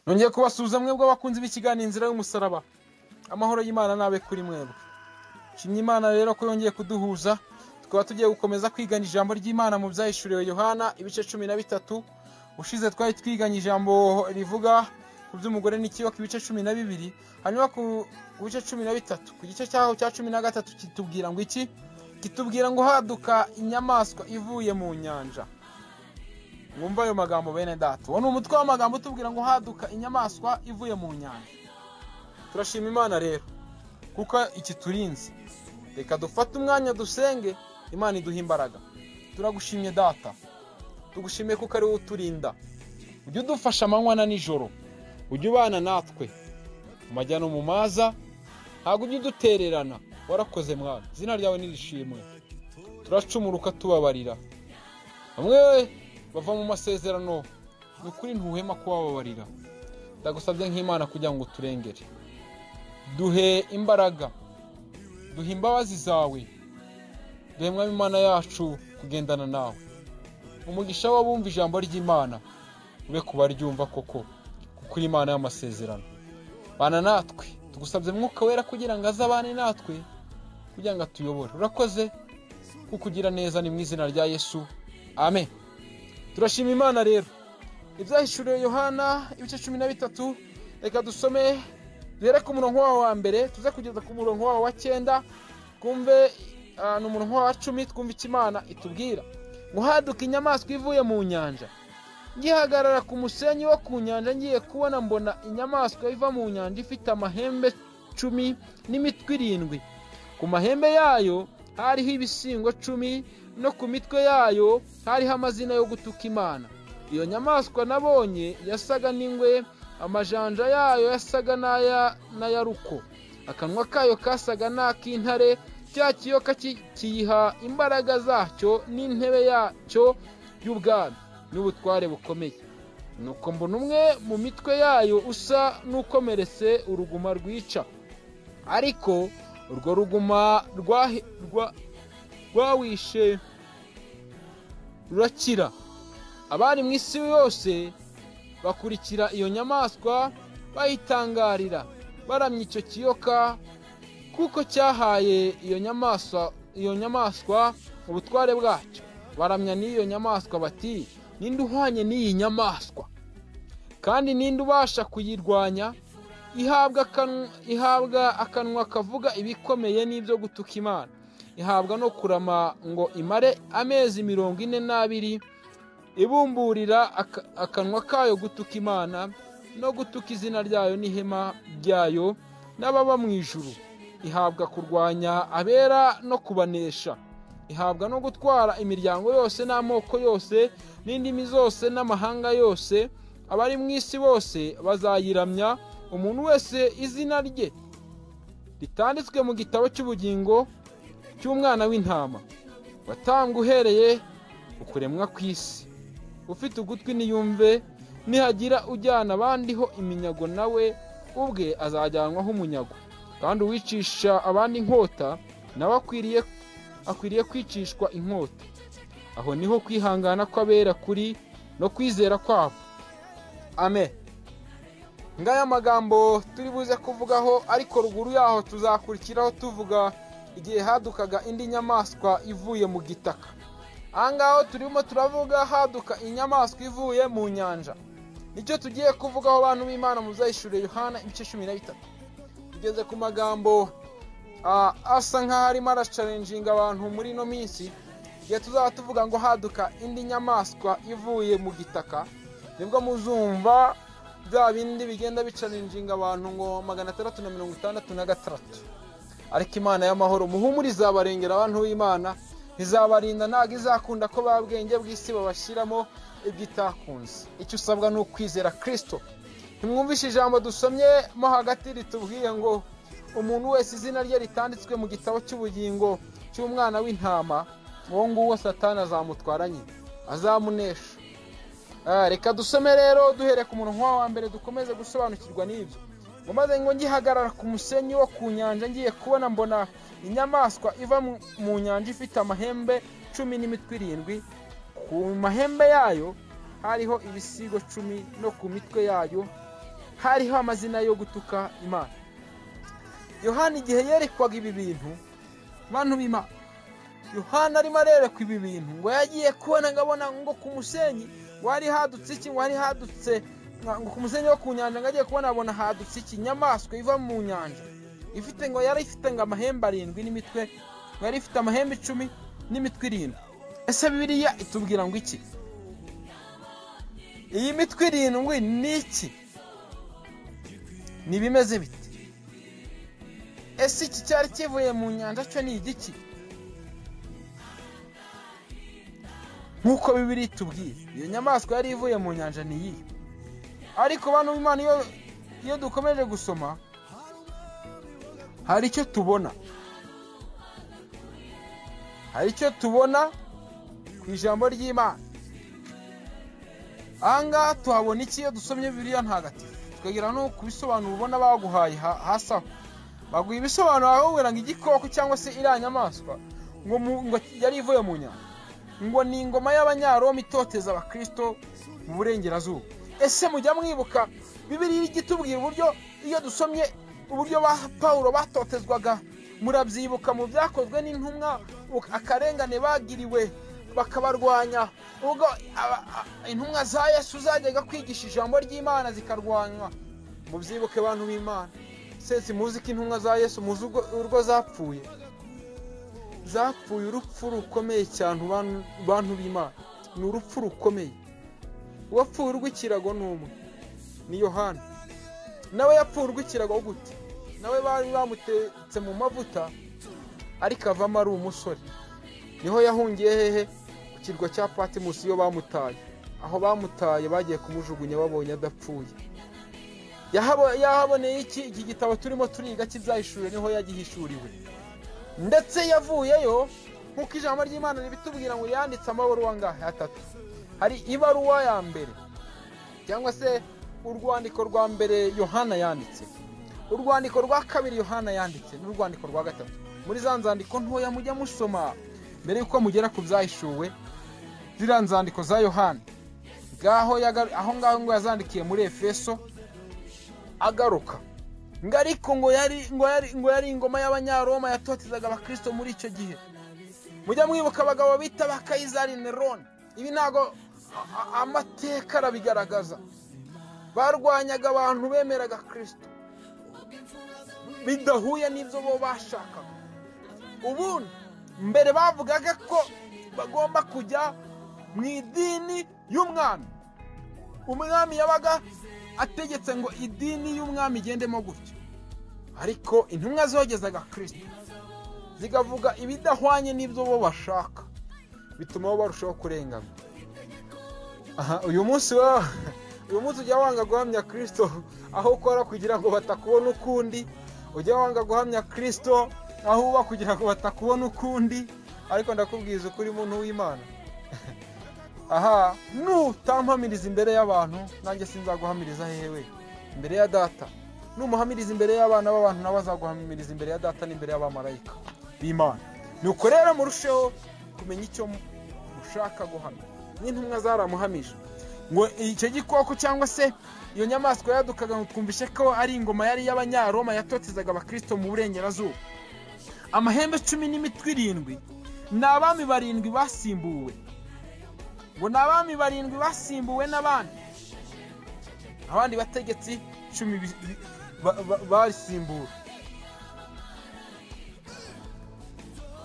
Nongeye kubasuhuza mwebwe abakunzi b'ikiganiro Inzira y'Umusaraba. Amahoro y'Imana nabe kuri mwebwe. Nshimye Imana rero ko yongeye kuduhuza, tukaba tugiye gukomeza kwigana ijambo ry'Imana mu byahishuriwe Yohana ibice 13. Ushize twari twiganye ijambo rivuga ku by'umugore n'ikiyoka ibice 12, hanyuma ku bice 13, ku gice cyaho cya 13 kitubwira ngo iki? Kitubwira ngo haduka inyamaswa ivuye mu nyanja. Mwumva ayo magambo bene data. Uwo ni umutwe w'amagambo utubwira ngo haduka inyamaswa ivuye mu nyanja. Turashima Imana rero kuko iki turinze. Reka dufate umwanya dusenge, Imana iduha imbaraga. Turagushimye data, tugushimiye kuko ari wowe uturinda. Ujye udufasha amanywa na nijoro, ujye ubana natwe mu majya no mu maza, ntabwo ujye udutererana. Warakoze mwana, izina ryawe nirishimwe. Turacumuruka tubabarira, bamwe bava mu masezerano, ni ukuri ntuhema kubababarira. Ndagusabye nk'Imana kugira ngo uturengere, duhe imbaraga, duhe imbabazi zawe, duhe mwami Imana yacu kugendana nawe. Umugisha w'abumva ijambo ry'Imana ube kubaryumva koko, kuko uri Imana y'amasezerano. Bana natwe, tugusabye Mwuka Wera kugira ngo azabane natwe, kugira ngo atuyobore. Urakoze kuko ugira neza, ni mu izina rya Yesu, amen. Turashima Imana rero. Ibyahishuriwe Yohana ibice 13, reka dusome duhere ku murongo wawo wa mbere tuze kugeza ku murongo wawo wa 9, twumve ni umurongo wa 10, twumve icyo Imana itubwira. Ngo haduka inyamaswa ivuye mu nyanja. Ngihagarara ku musenyi wo ku nyanja, ngiye kubona mbona inyamaswa iva mu nyanja ifite amahembe 10 n'imitwe 7. Ku mahembe yayo hariho ibisingo 10, no ku mitwe yayo hariho amazina yo gutuka Imana. Iyo nyamaswa nabonye yasaga n'ingwe, amajanja yayo yasaga n'aya ruko, akanwa kayo kasaga n'ak'intare. Cya kiyoka kiyiha imbaraga zacyo n'intebe yacyo y'ubwami n'ubutware bukomeye. Nuko mbona umwe mu mitwe yayo usa n'ukomeretse uruguma rwica, ariko urwo ruguma rwawishe rurakira. Abari mu isi yose bakurikira iyo nyamaswa bayitangarira, baramya icyo kiyoka kuko cyahaye iyo nyamaswa ubutware bwacyo. Baramya n'iyo nyamaswa bati: ninde uhwanye n'iyi nyamaswa? Kandi ninde ubasha kuyirwanya? Ihabwa akanwa kavuga ibikomeye n'ibyo gutuka Imana. Ihabwa no kurama ngo imare amezi 42, ibumburira akanwa kayo gutuka Imana no gutuka izina ryayo n'ihema ryayo n'ababa mu ijuru. Ihabwa kurwanya abera no kubanesha. Ihabwa no gutwara imiryango yose n'amoko yose n'indimi zose n'amahanga yose. Abari mu isi bose bazayiramya, umuntu wese izina rye ritanditswe mu gitabo cy'ubugingo cy'umwana w'intama watambwe uhereye ukuremwa kw'isi. Ufite ugutwi niyumve, nihagira ujyana abandi ho iminyago nawe ubwe azajyanwaho umunyago, kandi uwicisha abandi inkota nawe akwiriye kwicishwa inkota. Aho niho kwihangana kw'abera kuri no kwizera kwabo. Amen. Ngaya magambo turi buze kuvugaho, ariko ruguru yaho tuzakurikiraho tuvuga igihe hadukaga indi nyamaswa ivuye mu gitaka. Ahangaho turimo turavuga haduka inyamaswa ivuye mu nyanja. Nicyo tugiye kuvugaho abantu b'Imana mu byahishuriwe Yohana ibice 13. Tugeze ku magambo asa nkaho arimo arachallenginga abantu muri ino minsi. Igihe tuzaba tuvuga ngo haduka indi nyamaswa ivuye mu gitaka, nibwo muzumva bya bindi bigenda bichallenginga abantu ngo 666. Ariko Imana y'amahoro muhumuriza abarengera abantu b'Imana, izabarinda, ntabwo izakunda ko babwenge bw'isi babashyiramo ibyo itakunze. Icyo usabwa ni ukwizera Kristo. Ntimwumvishe ijambo dusomye mo hagati ritubwiye ngo umuntu wese izina rye ritanditswe mu gitabo cy'ubugingo cy'umwana w'intama, uwo nguwo Satani azamutwara nyine, azamunesha. Reka dusome rero duhere ku murongo wa mbere dukomeze gusobanukirwa n'ibyo. Ngo maze ngo ngihagarara ku musenyi wo ku nyanja, ngiye kubona mbona inyamaswa iva mu nyanja ifite amahembe 10 n'imitwe 7. Ku mahembe yayo hariho ibisigo 10, no ku mitwe yayo Hariho amazina yo gutuka Imana. Yohana igihe yerekwaga ibi bintu, bantu b'Imana, Yohana arimo arerekwa ibi bintu, ngo yagiye kubona ngo abona ngo ku musenyi wari hadutse iki, ngo hari hadutse ngo ku musenyi wo ku nyanja, ngo agiye kubona abona hadutse iki nyamaswa iva mu nyanja ifite, ngo yari ifite ngo amahembe 7 n'imitwe, ngo yari ifite amahembe 10 n'imitwe 7. Ese Bibiliya itubwira ngo iki? Iyi mitwe 7 ni iki? Ni bimeze bite? Ese iki cyari kivuye mu nyanja cyo ni igiki? Nkuko Bibiliya itubwira, iyo nyamaswa yari ivuye mu nyanja ni iyi. Ariko bantu b'Imana, iyo dukomeje gusoma hari icyo tubona, hari icyo tubona ku ijambo ry'Imana. Ahangaha tuhabona iki iyo dusomye Bibiliya ntagatifu? Tukagira no kubisobanuro ubona baguhaye hasi aho. Baguha ibisobanuro bakubwira ngo igikoko cyangwa se iriya nyamaswa ngo yari ivuye mu nyanja, ngo ni ingoma y'Abanyaroma itoteza abakristo mu burengerazuba. Ese mujya mwibuka Bibiliya igitubwira uburyo iyo dusomye uburyo ba Pawulo batotezwaga? Murabyibuka mu byakozwe n'intumwa, akarengane bagiriwe bakabarwanya, ubwo intumwa za Yesu zajyaga kwigisha ijambo ry'Imana zikarwanywa. Mubyibuke bantu b'Imana, sese muzi ko intumwa za Yesu muzi urwo zapfuye, zapfuye urupfu rukomeye cyane. Bantu b'Imana, ni urupfu rukomeye. Uwapfuye urw'ikirago ni umwe, ni Yohana. Nawe yapfuye urw'ikirago gute? Nawe bari bamutetse mu mavuta ariko avamo ari umusore. Niho yahungiye hehe? Ku kirwa cya Patimusi iyo bamutaye. Aho bamutaye bagiye kumujugunya babonye adapfuye. Yahaboneye iki? Iki gitabo turimo turiga cy'ibyahishuriwe niho yagihishuriwe. Ndetse yavuyeyo nk'uko ijambo ry'Imana ribitubwira ngo yanditse amabaruwa angahe? 3. Hari ibaruwa ya mbere cyangwa se urwandiko rwa mbere Yohana yanditse, urwandiko rwa kabiri Yohana yanditse, n'urwandiko rwa gatatu. Muri za nzandiko ntoya mujya musoma mbere yuko mugera ku byahishuwe, ziriya nzandiko za Yohana ngaho aho ngaho ngo yazandikiye muri Efeso agaruka, ngo ariko ngo yari ingoma y'Abanyaroma yatotezaga abakristo muri icyo gihe. Mujya mwibuka abagabo bita ba Kayizari Neroni. Ibi ntago amateka arabigaragaza. Barwanyaga abantu bemeraga Kristo bidahuye n'ibyo bo bashakaga. Ubundi mbere bavugaga ko bagomba kujya mu idini y'umwami. Umwami yabaga ategetse ngo idini y'umwami igendemo gutyo, ariko intumwa zogezaga Kristo zigavuga ibidahwanye n'ibyo bo bashaka, bituma bo barushaho kurengana. Aha uyu munsi ujya wanga guhamya Kristo aho ukora kugira ngo batakubona ukundi, ujya wanga guhamya Kristo aho uba kugira ngo batakubona ukundi. Ariko ndakubwiza ukuri muntu w'Imana, aha nutampamiriza imbere y'abantu nanjye sinzaguhamiriza hewe imbere ya data. Numuhamiriza imbere y'abana b'abantu nabo bazaguhamiriza imbere ya data n'imbere y'abamarayika b'Imana. Nuko rero murusheho kumenya icyo mushaka guhamya. N'intumwa zaramuhamije ngo icyo gikoko cyangwa se iyo nyamaswa yadukaga, ngo twumvishe ko ari ingoma yari y'Abanyaroma yatotezaga abakristo mu burengerazuba. Amahembe 10 n'imitwe 7 ni abami 7 basimbuwe, ngo ni abami 7 basimbuwe n'abandi, abandi bategetsi 10 basimbuwe,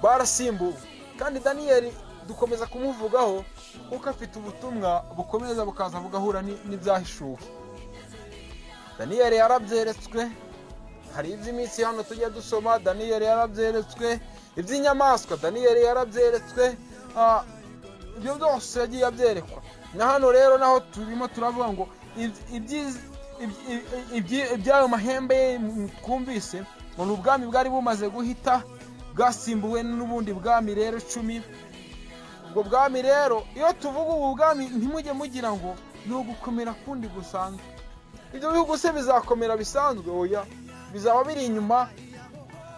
barasimbuwe. Kandi Daniyeli dukomeza kumuvugaho kuko afite ubutumwa bukomeza bukaza bugahura n'ibyahishuwe. Daniyeli yarabyeretswe, hari iby'iminsi hano tujya dusoma. Daniyeli yarabyeretswe iby'inyamaswa, Daniyeli yarabyeretswe, ibyo byose yagiye abyerekwa. Na hano rero naho turimo turavuga ngo iby'ayo mahembe twumvise ngo ni ubwami bwari bumaze guhita bwasimbuwe n'ubundi bwami rero 10. Ubwo bwami rero iyo tuvuga ubu bwami ntimujye mugira ngo ni ugukomera kundi gusanzwe. Ibyo bihugu se bizakomera bisanzwe? Oya, bizaba biri inyuma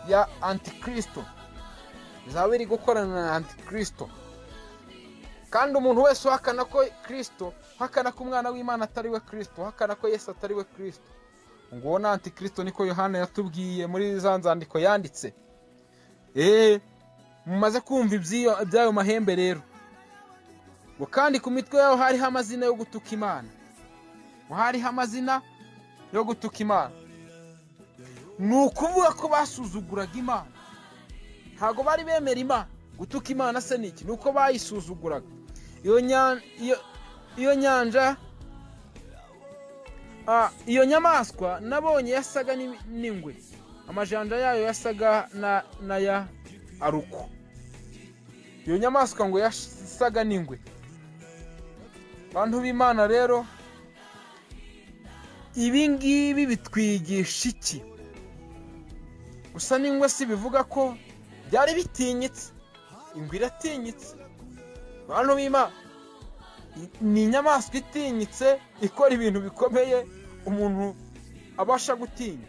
ya Antikristo, bizaba biri gukorana na Antikristo. Kandi umuntu wese uhakana ko Kristo, uhakana ko umwana w'Imana atari we Kristo, uhakana ko Yesu atari we Kristo, Ngo na antikristo niko Yohana yatubwiye muri za nzandiko yanditse. Mumaze kumva iby'ayo mahembe rero. Ngo kandi ku mitwe yaho hariho amazina yo gutuka Imana. Ngo hariho amazina yo gutuka Imana. Ni ukuvuga ko basuzuguraga Imana. Ntago bari bemera Imana. Gutuka Imana se ni iki? Ni uko bayisuzuguraga. Iyo nyanja, iyo nyamaswa nabonye yasaga n'ingwe, amajanja yayo yasaga n'aya aruko. Iyo nyamaswa ngo yasaga n'ingwe. Bantu b'Imana rero, ibi ngibi bitwigisha iki? Gusa n'ingwe si bivuga ko byari bitinyitse. Ingwe iratinyitse. Bantu b'Imana, ni inyamaswa itinyitse, ikora ibintu bikomeye umuntu abasha gutinya.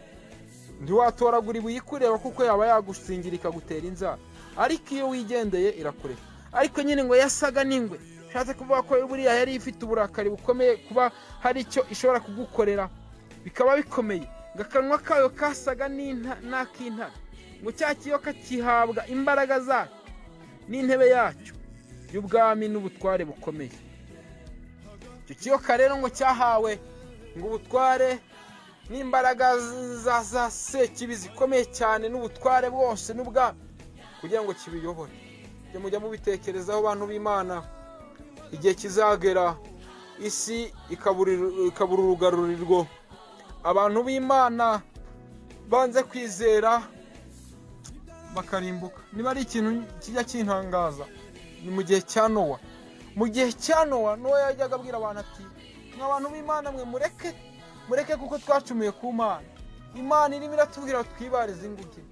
Ntiwatoragura ibuye ikureba kuko yaba yagusingira ikagutera inzara, ariko iyo wigendeye irakureka. Ariko nyine ngo yasaga n'ingwe, bishatse kuvuga ko buriya yari ifite uburakari bukomeye, kuba hari icyo ishobora kugukorera bikaba bikomeye. Ngo akanwa kayo kasaga n'ak'intare, ngo cya kiyoka kihabwa imbaraga zacyo n'intebe yacyo y'ubwami n'ubutware bukomeye. Icyo kiyoka rero ngo cyahawe ngo ubutware n'imbaraga za sekibi zikomeye cyane, n'ubutware bwose n'ubwami, kugira ngo kibiyobore. Mujye mujya mubitekerezaho bantu b'Imana, igihe kizagera isi ikabura urugarurirwo, abantu b'Imana banze kwizera bakarimbuka. Niba ari ikintu kijya kintangaza, ni mu gihe cya Nowa. Mu gihe cya Nowa, Nowa yajyaga abwira abantu ati: mwa bantu b'Imana mwe, mureke kuko twacumuye ku Mana. Imana irimo iratubwira twibarize inguge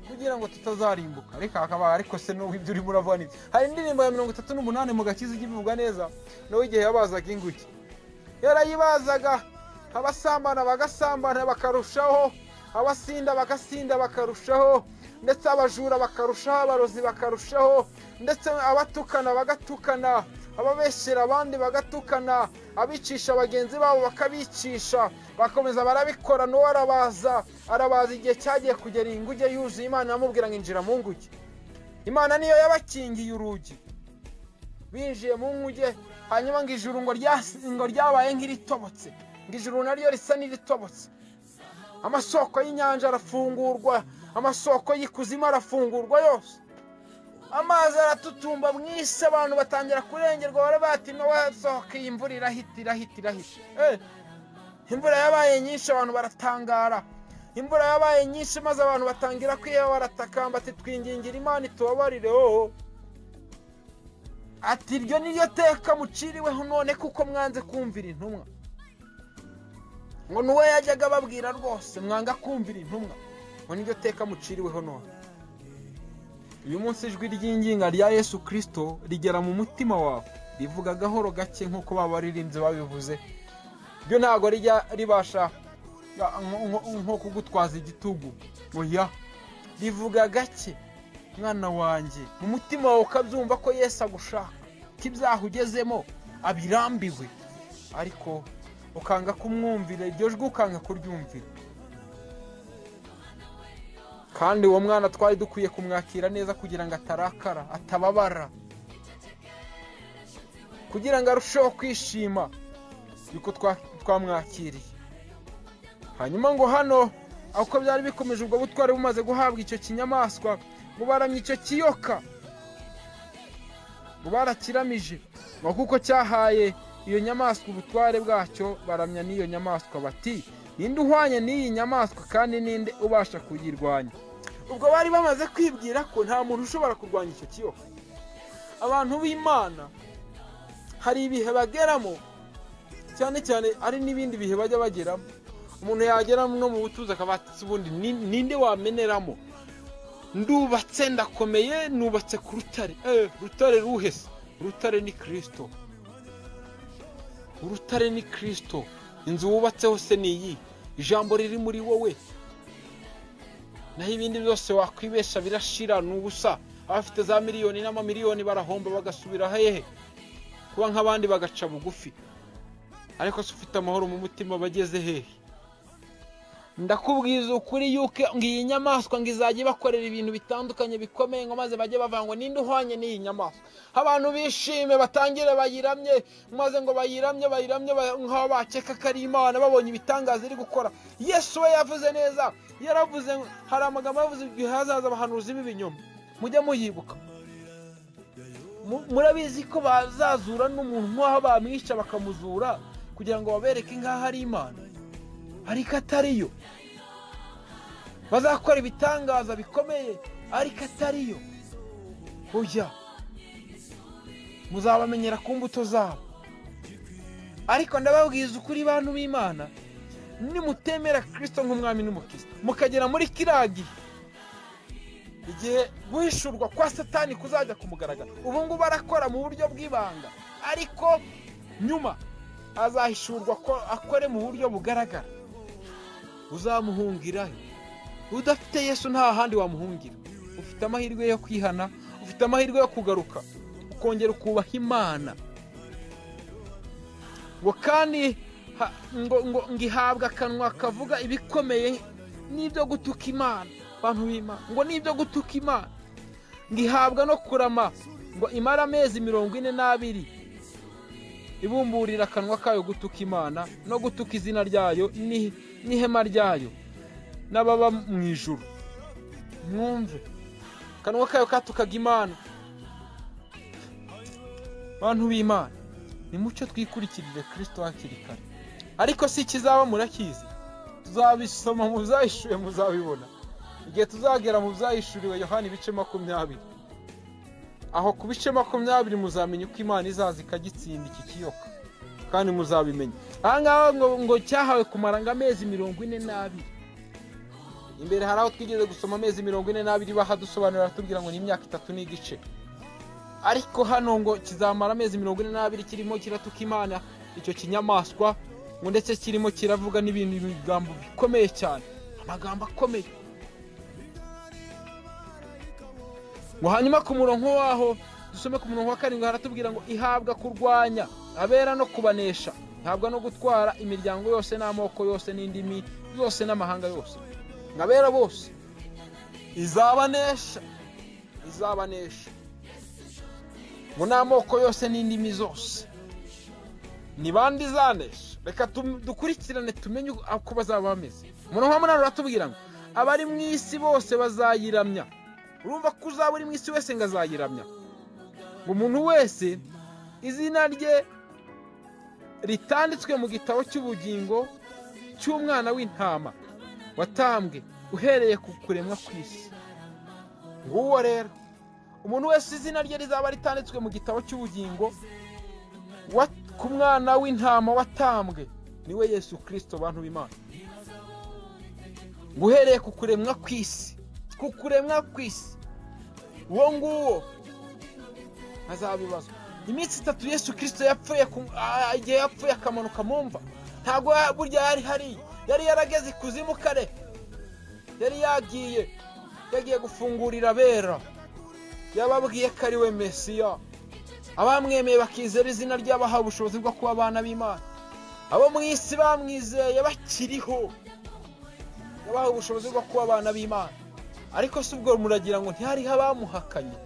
kugira ngo tutazarimbuka. Reka akaba ariko se n'ubu ibyo urimo uravuga ni hari indirimbo ya 38 mu gakiza ijya ibivuga neza. Nowa igihe yabazaga inguge, yarayibazaga, abasambana bagasambana bakarushaho, abasinda bagasinda bakarushaho, ndetse abajura bakarushaho, abarozi bakarushaho, ndetse abatukana bagatukana, ababeshyera abandi bagatukana, abicisha bagenzi babo bakabicisha, bakomeza barabikora. Nowa arabaza igihe cyagiye kugera inguge yuzuye, Imana iramubwira ngo injira mu nguge. Imana niyo yabakingiye urugi, binjiye mu nguge. Hanyuma ngo ijuru ngo ryabaye nk'iritobotse, ngo ijuru naryo risa n'iritobotse. Amasoko y'inyanja arafungurwa, amasoko y'ikuzimu arafungurwa yose, amazi aratutumba mu isi, abantu batangira kurengerwa. Baravuga Nowa sohoka, iyi mvura irahita irahita irahita. Imvura yabaye nyinshi, abantu baratangara. Imvura yabaye nyinshi maze abantu batangira kwiheba, baratakamba ati: twingingira Imana itubabarire. Ati: iryo niryo teka muciriweho none kuko mwanze kumvira intumwa. Ngo nuwe yajyaga ababwira rwose, mwanga kumvira intumwa, ngo niryo teka muciriweho none. Uyu munsi ijwi ry'inginga rya Yesu Kristo rigera mu mutima wawe, rivuga gahoro gake nk'uko babaririmbye babivuze. Ryo ntago rijya ribasha nko kugutwaza igitugu, oya, rivuga gake, mwana wanjye. Mu mutima wawe ukabyumva ko Yesu agushaka, ko ibyaha ugezemo abirambiwe, ariko ukanga kumwumvira, iryo jwi ukanga kuryumvira. Kandi uwo mwana twari dukwiye kumwakira neza kugira ngo atarakara, atababara, kugira ngo arusheho kwishima yuko twamwakiriye. Hanyuma ngo hano uko byari bikomeje, ubwo butware bumaze guhabwa icyo kinyamaswa, ngo baramye icyo kiyoka, ngo barakiramije, ngo kuko cyahaye iyo nyamaswa ubutware bwacyo, baramya n'iyo nyamaswa bati: ninde uhwanye n'iyi nyamaswa, kandi ninde ubasha kuyirwanya? Ubwo bari bamaze kwibwira ko nta muntu ushobora kurwanya icyo kiyoka. Abantu b'Imana hari ibihe bageramo, cyane cyane ari n'ibindi bihe bajya bageramo. Umuntu yageramo no mu butuzi akaba ati: ubundi ninde wameneramo? Ndubatse, ndakomeye, nubatse ku rutare. Rutare ruhe se? Urutare ni Kristo. Urutare ni Kristo. Inzu wubatseho se ni iyi? Ijambo riri muri wowe. Naho ibindi byose wakwibesha birashira, ni ubusa. Abafite za miliyoni n'amamiliyoni barahomba bagasubira hehe? Kuba nk'abandi bagaca bugufi. Ariko se ufite amahoro mu mutima bageze hehe? Ndakubwiza ukuri yuko iyi nyamaswa ngo izajya ibakorera ibintu bitandukanye bikomeye, ngo maze bajye bavangwa ninde uhwanye n'iyi nyamaswa. Abantu bishime batangire bayiramye, maze ngo bayiramye nk'aho bakeka ko ari Imana, babonye ibitangaza iri gukora. Yesu we yavuze neza, yaravuze, hari amagambo yavuze igihe hazaza abahanuzi b'ibinyoma, mujye muyibuka. Murabizi ko bazazura n'umuntu nk'aho bamwica bakamuzura kugira ngo babereke nk'aho ari Imana, ariko atariyo. Bazakora ibitangaza bikomeye ariko atariyo. Oya, muzabamenyera ku mbuto zabo. Ariko ndababwiza ukuri bantu b'Imana, nimutemera Kristo nk'umwami n'umukiza, mukagera muri kiriya gihe, igihe guhishurwa kwa Satani kuzajya kumugaragara. Ubu ngubu arakora mu buryo bw'ibanga, ariko nyuma azahishurwa ko akore mu buryo bugaragara. Uzamuhungirayo. Udafite Yesu nta handi wamuhungira. Ufite amahirwe yo kwihana, ufite amahirwe yo kugaruka, ukongera ukubaha Imana. Ngo kandi ngo ngihabwa akanwa kavuga ibikomeye n'ibyo gutuka Imana, bantu b'Imana, ngo n'ibyo gutuka Imana. Ngihabwa no kurama ngo imara amezi 42, ibumburira akanwa kayo gutuka Imana no gutuka izina ryayo n'ihema ryayo n'ababa mu ijuru. Mwumve, akanwa kayo katukaga Imana. Bantu b'Imana, nimucyo twikurikirire Kristo hakiri kare. Ariko si ikizaba murakizi, tuzabisoma mu byahishuwe, muzabibona igihe tuzagera mu byahishuriwe Yohana ibice 20. Aho ku bice 20 muzamenya uko Imana izaza ikagitsinda iki kiyoka, kandi muzabimenya. Aha ngaha ngo cyahawe kumara ngo amezi 42. Imbere hari aho twigeze gusoma amezi 42, bahadusobanurira batubwira ngo ni imyaka 3 n'igice. Ariko hano ngo kizamara amezi 42 kirimo kiratuka Imana, icyo kinyamaswa, ngo ndetse kirimo kiravuga n'ibintu ibigambo bikomeye cyane, amagambo akomeye. Ngo hanyuma ku murongo waho dusome ku murongo wa 7 haratubwira ngo ihabwa kurwanya abera no kubanesha, ihabwa no gutwara imiryango yose n'amoko yose n'indimi zose n'amahanga yose. Ngo abera bose izabanesha, izabanesha. Ngo n'amoko yose n'indimi zose. Ni bande izanesha? Reka dukurikirane tumenye uko bazaba bameze. Umurongo wa 8 uratubwira ngo abari mu isi bose bazayiramya. Urumva ko uzaba uri mu isi wese ngo azayiramya. Ngo umuntu wese izina rye ritanditswe mu gitabo cy'ubugingo cy'umwana w'intama watambwe uhereye ku kuremwa kw'isi. Nguwo rero umuntu wese izina rye rizaba ritanditswe mu gitabo cy'ubugingo ku mwana w'intama watambwe, niwe Yesu Kristo. Bantu b'Imana, uhereye ku kuremwa kw'isi, ku kuremwa kw'isi, uwo nguwo azabibazwa. Iminsi 3 Yesu Kristo yapfuye, igihe yapfuye akamanuka mu mva, ntabwo burya yari hariya, yari yarageze ikuzimu kare, yari yagiye gufungurira abera. Yababwiye ko ari we Mesiya. Abamwemeye bakizera izina ryabahawe ubushobozi bwo kuba abana b'Imana. Abo mu isi bamwizeye bakiriho, yabahawe ubushobozi bwo kuba abana b'Imana. Ariko si ubwo muragira ngo ntihariho abamuhakanye,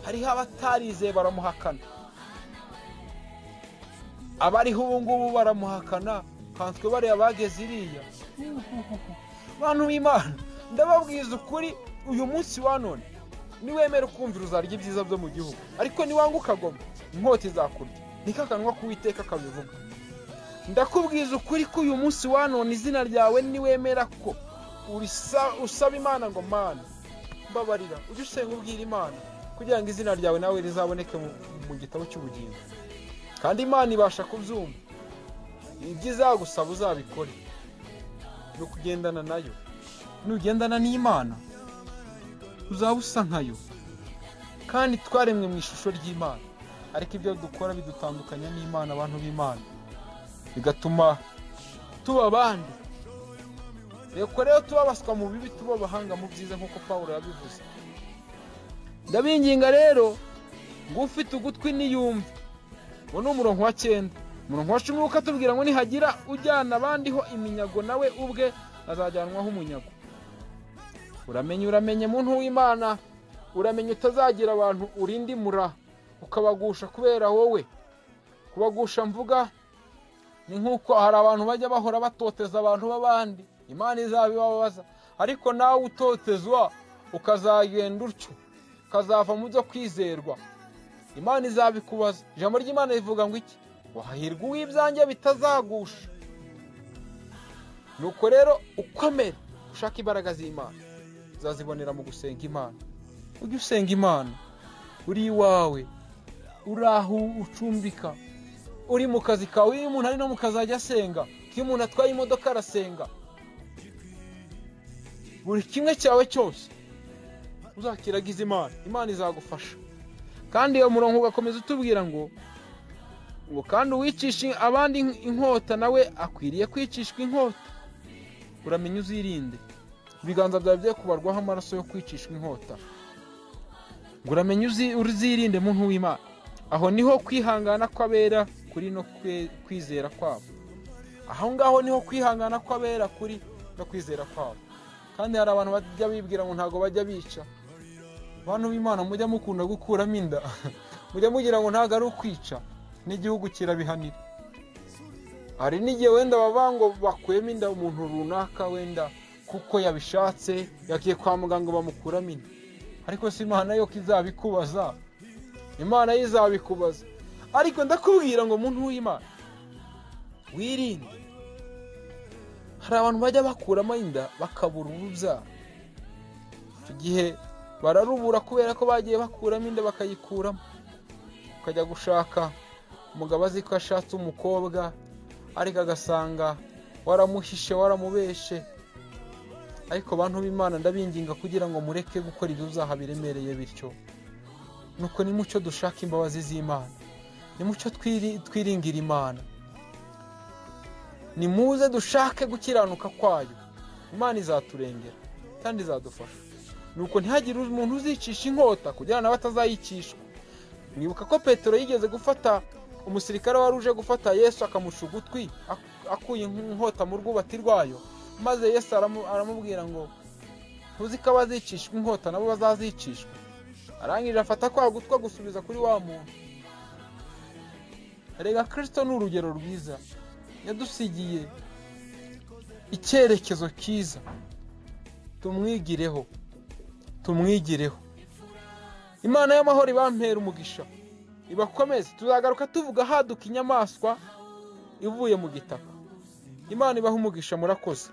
hariho abatarizeye baramuhakana. Abariho ubu ngubu baramuhakana, kanswe bariya bageze iriya. Bantu b'Imana, ndababwiza ukuri, uyu munsi wa none niwemera ukumvira uzarya ibyiza byo mu gihugu, ariko niwanga ukagoma inkota izakurya. Niko akanwa k'Uwiteka kabivuga. Ndakubwiza ukuri ko uyu munsi wa none izina ryawe niwemera ko usaba Imana ngo Mana mbabarira, ujye usenga ubwira Imana kugira ngo izina ryawe nawe rizaboneke mu gitabo cy'ubugingo. Kandi Imana ibasha kubyumva. Ibyo izagusaba uzabikore, no kugendana nayo. Nugendana n'Imana uzaba usa nkayo. Kandi twaremwe mu ishusho ry'Imana, ariko ibyo dukora bidutandukanya n'Imana, abantu b'Imana, bigatuma tuba abandi. Reka rero tuba abaswa mu bibi, tuba abahanga mu byiza, nk'uko Pawulo yabivuze. Ndabinginga rero ngo ufite ugutwi niyumve. Ngo ni umurongo wa 9. Umurongo wa 10 ukatubwira ngo nihagira ujyana abandi ho iminyago, nawe ubwe Azajyanwaho umunyago. Uramenye, uramenye muntu w'Imana, uramenye utazagira abantu urindimura ukabagusha kubera wowe. Kubagusha mvuga ni nk'uko hari abantu bajya bahora batoteza abantu b'abandi, Imana izabibabaza. Ariko nawe utotezwa ukazagenda utyo, ukazava mu byo kwizerwa, Imana izabikubaza. Ijambo ry'Imana rivuga ngo iki? Wahirwa uw'ibyanjye bitazagusha. Nuko rero ukomere ushaka imbaraga z'Imana, uzazibonera mu gusenga Imana. Ujye usenga Imana uri iwawe, uri aho ucumbika, uri mu kazi kawe. Iyo umuntu ari no mu kazi ajya asenga, iyo umuntu atwaye imodoka arasenga. Buri kimwe cyawe cyose uzakiragiza Imana, Imana izagufasha. Kandi iyo murongo ugakomeza utubwira ngo kandi uwicisha abandi inkota nawe akwiriye kwicishwa inkota. Uramenye uzirinde ibiganza byawe bye kubarwaho amaraso yo kwicishwa inkota. Ngo uramenye uzirinde muntu w'Imana. Aho niho kwihangana kw'abera kuri no kwizera kwabo. Aho ngaho niho kwihangana kw'abera kuri no kwizera kwabo. Kandi hari abantu bajya bibwira ngo ntago bajya bica. Bantu b'Imana mujya mukunda gukuramo inda, mujya mugira ngo ntago ari ukwica, n'igihugu kirabihanira. Hari n'igihe wenda baba ngo bakuyemo inda umuntu runaka, wenda kuko yabishatse, yagiye kwa muganga bamukuramo inda. Ariko si Imana yo izabikubaza, Imana yo izabikubaza. Ariko ndakubwira ngo muntu w'Imana wirinde. Hari abantu bajya bakuramo inda bakabura urubyaro. Icyo gihe bararubura kubera ko bagiye bakuramo inda bakayikuramo. Ukajya gushaka umugabo azi ko ashatse umukobwa, ariko agasanga waramuhishe, waramubeshe. Ariko bantu b'Imana ndabinginga kugira ngo mureke gukora ibyo byaha biremereye bityo. Nuko ni mucyo dushaka imbabazi z'Imana, ni mucyo twiringira Imana, ni muze dushake gukiranuka kwayo. Imana izaturengera kandi izadufasha. Nuko ntihagire umuntu uzicisha inkota kugira nawe atazayicishwa. Mwibuka ko Petero yigeze gufata umusirikare wari uje gufata Yesu akamusha ugutwi akuye inkota mu rwubati rwayo, maze Yesu aramubwira ngo ntuzi ko abazicishwa inkota nabo bazazicishwa. Arangije afata kwa gutwa gusubiza kuri wa muntu. Erega Kristo ni urugero rwiza, yadusigiye icyerekezo cyiza, tumwigireho, tumwigireho. Imana y'amahoro ibampera umugisha, ibakomeze. Tuzagaruka tuvuga haduka inyamaswa ivuye mu gitaka. Imana ibaha umugisha, murakoze.